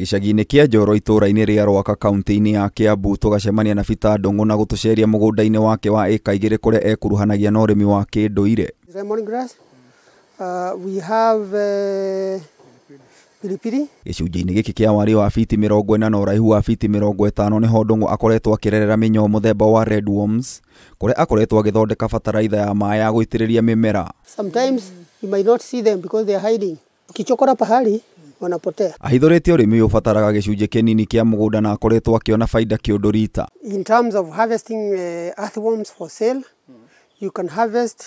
Gĩcagi-inĩ kĩa Njoro itũũra-inĩ rĩa Rwaka kaunti-inĩ ya Kiambu tũgacemania na Peter Ndung'u na gũtũceria mũgũnda-inĩ wake wa ĩka 2 kũrĩa ekuruhanagia na ũrĩmi wa kĩndũire. Lemongrass. We have pilipili. Gĩcunjĩ-inĩ gĩkĩ kĩa wariĩ wa fiti 40 na ũraihu wa fiti 50 nĩho Ndung'u akoretwo akĩrerera mĩnyoo mũthemba wa red worms kũrĩa akoretwo agĩthondeka bataraitha ya maĩ ya gũitĩrĩria mĩmera. Sometimes you might not see them because they are hiding. Ukichokora pahali wanapotea. Ahithũrĩtie ũrĩmi ũyũ ũbataraga gĩcunjĩ kĩnini kĩa mũgũnda na akoretwo akĩona baida kĩũndũ rita. In terms of harvesting earthworms for sale, you can harvest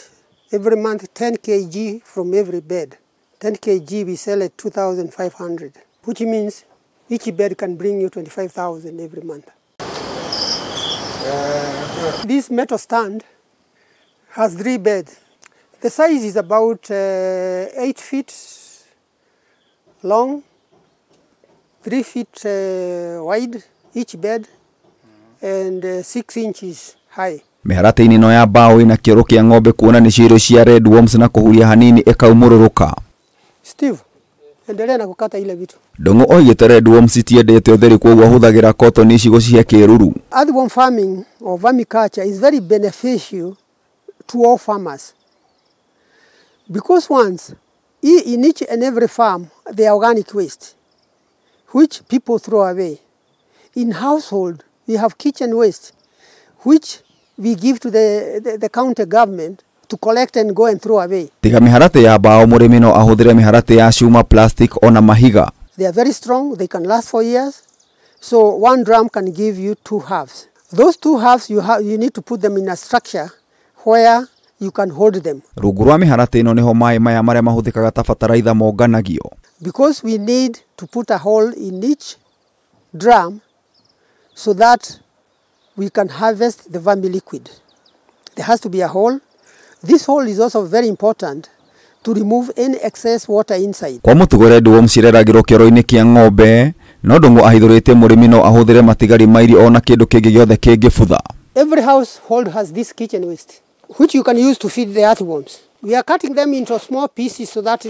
every month 10 kg from every bed. 10 kg we sell at 2,500, which means each bed can bring you 25,000 every month. This metal stand has 3 beds. The size is about 8 feet long, 3 feet wide each bed, and 6 inches high. Mĩharatĩ-inĩ ĩno ya mbaũ ĩna kĩoro kĩa ng'ombe kuona nĩ irio cia red worms na kũhuria hanini ĩkaumũrũrũka. Steve, endelea na kukata ile vitu. Ndung'u oigĩte red worms itiendete ũtheri kwoguo ahũthagĩra cotton ici gũcihe kĩruru. Earthworm farming or vermiculture is very beneficial to all farmers because once in each and every farm there are organic waste which people throw away. In household we have kitchen waste which we give to the county government to collect and go and throw away. Tiga mĩharatĩ ya mbaũ mũrĩmi no ahũthĩre mĩharatĩ ya cuma, plastic ona mahiga. They are very strong, they can last for years. So one drum can give you 2 halves. Those 2 halves you need to put them in a structure where you can hold them. Rungu rwa mĩharatĩ ĩno nĩho maĩ maya marĩa mahũthĩkaga ta bataraitha monganagio. Because we need to put a hole in each drum so that we can harvest the vermiliquid. There has to be a hole. This hole is also very important to remove any excess water inside. Kwa mũtugo red worms cireragĩrwo kĩoro-inĩ kĩa ng'ombe, no Ndung'u ahithũrĩtie mũrĩmi no ahũthĩre matigari ma irio ona kĩndũ kĩngĩ gĩothe kĩngĩbutha. Every household has this kitchen waste, which you can use to feed the earthworms. We are cutting them into small pieces so that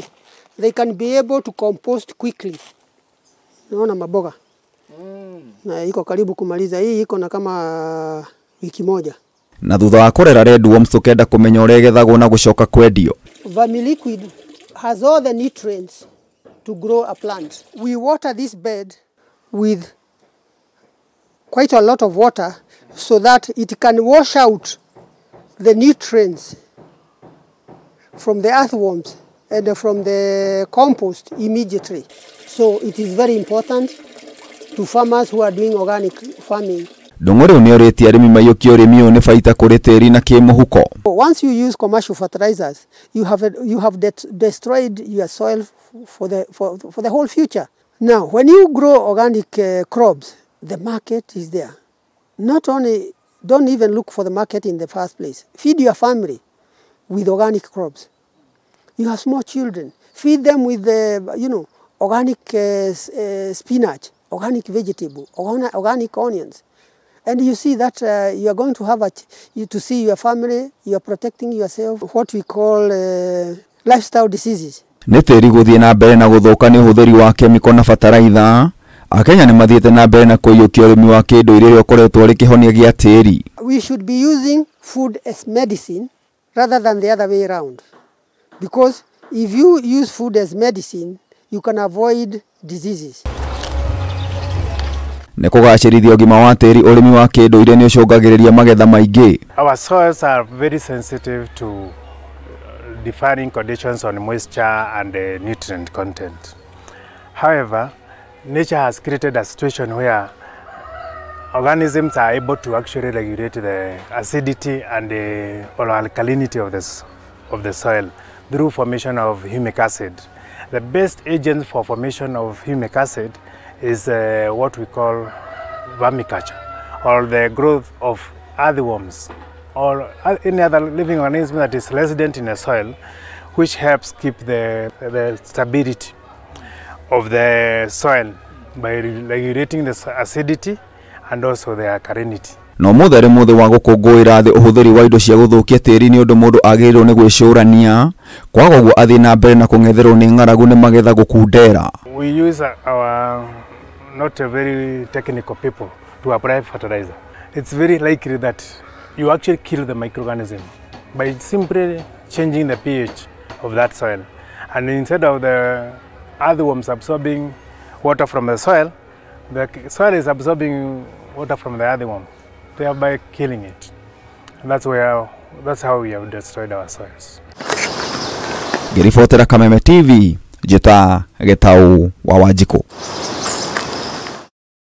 they can be able to compost quickly. Naona maboga. Na iko karibu kumaliza, hii iko na kama wiki moja. Na thutha wa kũrera red worms tũkenda kũmenya ũrĩa ĩgethagwo na gũcoka kwendio. Vermiliquid has all the nutrients to grow a plant. We water this bed with quite a lot of water so that it can wash out the nutrients from the earthworms and from the compost immediately. So it is very important to farmers who are doing organic farming. Ndung'u rĩu nĩorĩtie arĩmi maiyũkie ũrĩmi ũyũ nĩ baita kũrĩ tĩri na kĩmũhuko. Once you use commercial fertilizers, you have destroyed your soil for the whole future. Now, when you grow organic crops, the market is there. Not only, don't even look for the market in the first place. Feed your family with organic crops. You have small children. Feed them with the, organic spinach, organic vegetable, organic onions. And you see that you are going to have to see your family, you are protecting yourself, what we call lifestyle diseases. Nĩ tĩri gũthiĩ na mbere na gũthũka nĩ ũhũthĩri wa kemiko na bataraitha. Akenya nĩ mathiĩte na mbere na kũiyũkia ũrĩmi wa kĩndũire ũrĩa ũkoretwo ũrĩ kĩhonia gĩa tĩri. We should be using food as medicine rather than the other way around. Because if you use food as medicine, you can avoid diseases. Nĩ kũgacĩrithia ũgima wa tĩri, ũrĩmi wa kĩndũire nĩ ũcũngagĩrĩria magetha maingĩ. Our soils are very sensitive to differing conditions on moisture and nutrient content. However, nature has created a situation where organisms are able to actually regulate the acidity and the or alkalinity of the soil through formation of humic acid. The best agent for formation of humic acid is what we call vermiculture, or the growth of earthworms or any other living organism that is resident in the soil, which helps keep the stability of the soil by regulating the acidity and also the alkalinity. No mũthĩ arĩ mũthĩ wa gũkũngũĩra thĩ ũhũthĩri wa indo cia gũthũkia tĩri nĩ ũndũ mũndũ agĩrĩirwo nĩ gwĩcũrania kwaga ũguo athiĩ na mbere na kũng'etherwo nĩ ng'aragu nĩ magetha gũkundera. We use our not a very technical people to apply fertilizer, it's very likely that you actually kill the microorganism by simply changing the pH of that soil. And instead of the earthworms absorbing water from the soil is absorbing water from the earthworm, thereby killing it. And that's how we have destroyed our soils. Ngĩribotera Kameme TV, njĩta Gĩtaũ wa Wanjikũ.